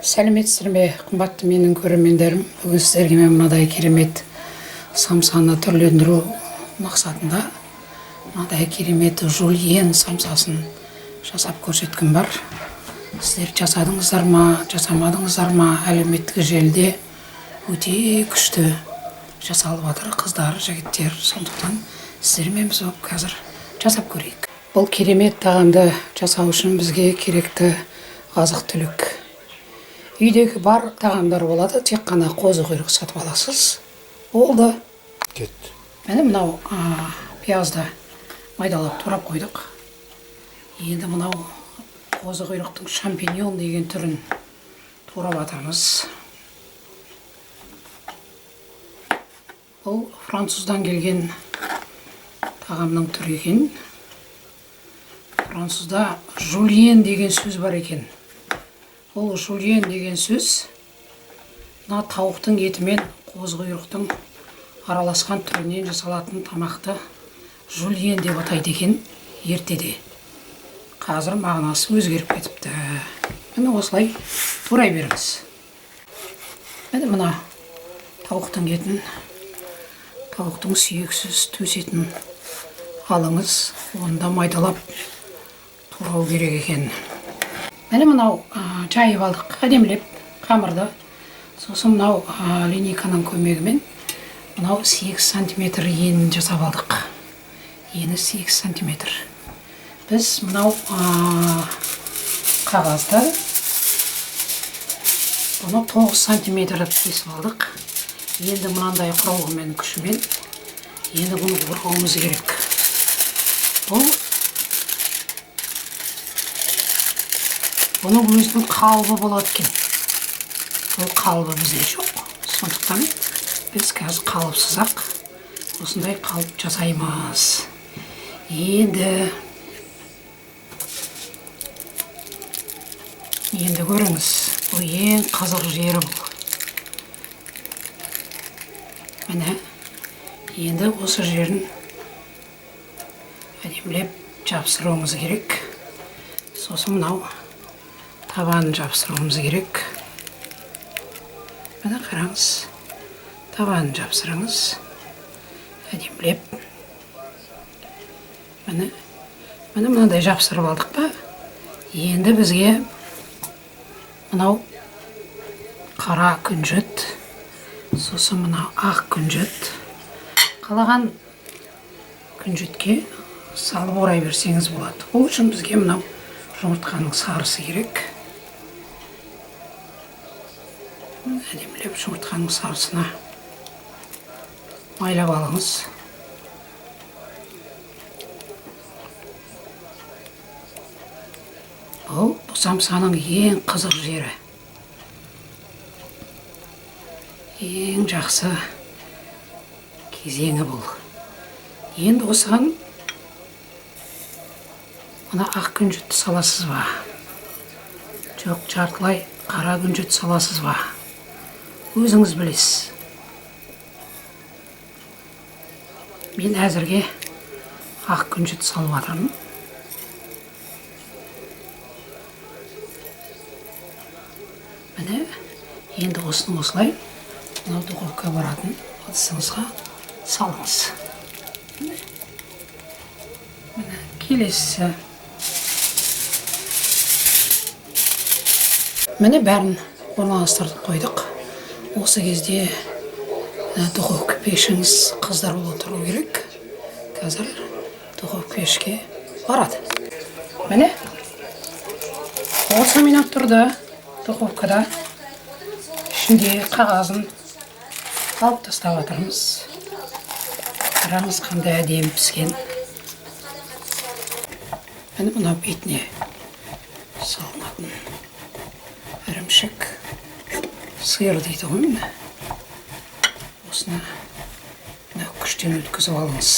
Сәлеметсіздер ме, қымбатты менің көрермендерім. Бүгін сіздерге мен мынадай керемет самсаны түрлендіру мақсатында мынадай керемет жульен самсасын жасап көрсеткім бар. Сіздер жасадыңыздар ма, жасамадыңыздар ма? Әлеуметтік желіде өте күшті жасалып жатыр, қыздар, жігіттер. Сондықтан сіздермен біз қазір жасап көрейік. Бұл керемет тағамды жасау үшін бізге керекті азық-түлік. Үйдегі бар тағамдар болады, тек қана қозы құйрық сатып аласыз. Болды. Кетті. Міне мынау пиязды майдалап турап қойдық. Енді мынау қозы құйрықтың шампиньон деген түрін турап жатырмыз. Бұл француздан келген тағамның түрі екен. Французда жульен деген сөз бар екен. Ол жульен деген сөз мына тауықтың етімен қозы құйрықтың араласқан түрінен жасалатын тамақты жульен деп атайды екен ертеде. Қазір мағынасы өзгеріп кетіпті. Міне осылай турай беріңіз. Міне мына тауықтың етін, тауықтың сүйексіз төс етін алыңыз, оны да майдалап турау керек екен. Міне мынау жайып алдық әдемілеп қамырды. Сосын мынау линейканың көмегімен мынау 8 сантиметр енін жасап алдық. Ені 8 сантиметр. Біз мынау қағазды бұны 9 сантиметр кесіп алдық. Енді мынандай құралғымен, күшімен енді бұны орауымыз керек. Бұның өзінің қалыбы болады екен. Ол қалыбы бізде жоқ. Сондықтан біз қазір қалыпсыз-ақ осындай қалып жасаймыз. Енді көріңіз, бұл ең қызық жері бұл. Міне, енді осы жерін әдемілеп жапсыруымыз керек. Сосын мынау табанын жапсыруымыз керек. Міне қараңыз, табанын жапсырыңыз әдемілеп. Міне, міне мынандай жапсырып алдық па? Енді бізге мынау қара күнжіт, сосын мынау ақ күнжіт. Қалаған күнжітке салып орай берсеңіз болады. Ол үшін бізге мынау жұмыртқаның сарысы керек. Әдемілеп жұмыртқаның сарысына майлап алыңыз. Бұл самсаның ең қызық жері. Ең жақсы кезеңі бұл. Енді осыған мына ақ күнжітті саласыз ба? Жоқ, жартылай қара күнжіт саласыз ба? Өзіңіз білесіз. Мен әзірге ақ күнжіт салып жатырмын. Міне, енді осыны осылай мынау духовкаға баратын ыдысыңызға салыңыз. Міне, келесісі. Міне бәрін орналастырып қойдық. Осы кезде духовка пешіңіз қыздырулы тұру керек. Қазір духовка пешке барады. Міне 30 минут тұрды духовкада. Ішінде қағазын алып тастап жатырмыз. Қараңыз қандай әдемі піскен. Міне мына бетіне салынатын ірімшік сиыр дейді ғой міне. Осыны мына күштен өткізіп алыңыз.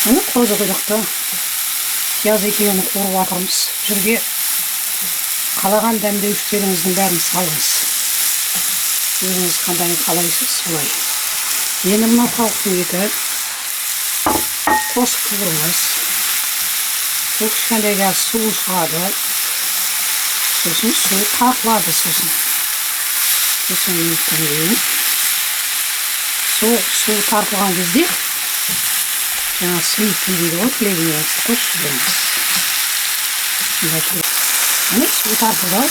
Міне қозы құйрықты пияз екеуін қуырып жатырмыз. Жерге қалаған дәмдеуіштеріңіздің бәрін салыңыз. Өзіңіз қандайын қалайсыз солай. Енді мына тауықтың еті қосып қуырыңыз. Бұл кішкентай суы шығады. Сосын суы тартылады сосын. 5-10 минуттан кейін су тартылған кезде жаңа сливки дейді ғой, тілегіне қосып жібереміз. Міне, су тартылды.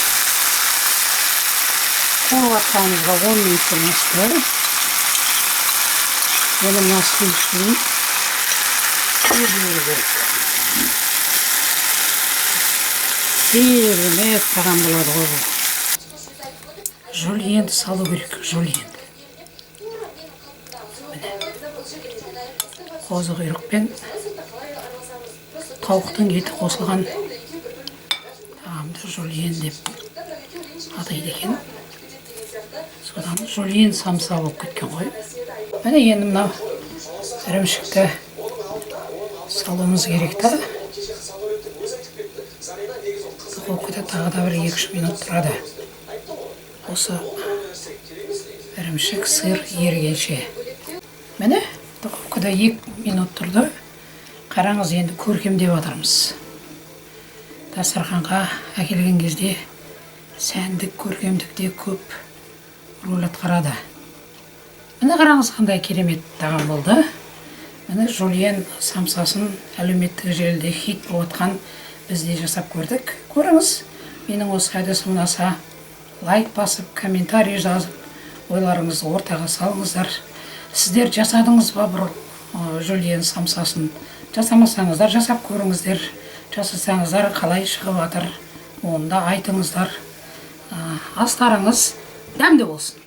Қуырып жатқанымызға 10 минуттан асты. Енді мына сливкini құйып жіберу керек. Керемет тағам болады ғой бұл. Жульенді салу керек, жульенді. Міне, қозы құйрық пен тауықтың еті қосылған тағамды жульен деп атайды екен. Содан жульен самса болып кеткен ғой. Міне, енді мынау ірімшікті салуымыз керек та. Духовкада тағы да бір 2-3 минут тұрады. Осы ірімшік, сыр ерігенше. Міне, духовкада 2 минут тұрды. Қараңыз, енді көркемдеп жатырмыз. Дастарханға әкелген кезде сәндік, көркемдік те көп рөл атқарады. Міне, қараңыз, қандай керемет тағам болды. Міне, жульен самсасын әлеуметтік желіде хит болып жатқан біз де жасап көрдік. Көріңіз, менің осы әдісім ұнаса, лайк басып, комментарий жазып, ойларыңызды ортаға салыңыздар. Сіздер жасадыңыз ба бір жульен самсасын? Жасамасаңыздар, жасап көріңіздер. Жасасаңыздар, қалай шығып жатыр, оны да айтыңыздар. Астарыңыз дәмді болсын.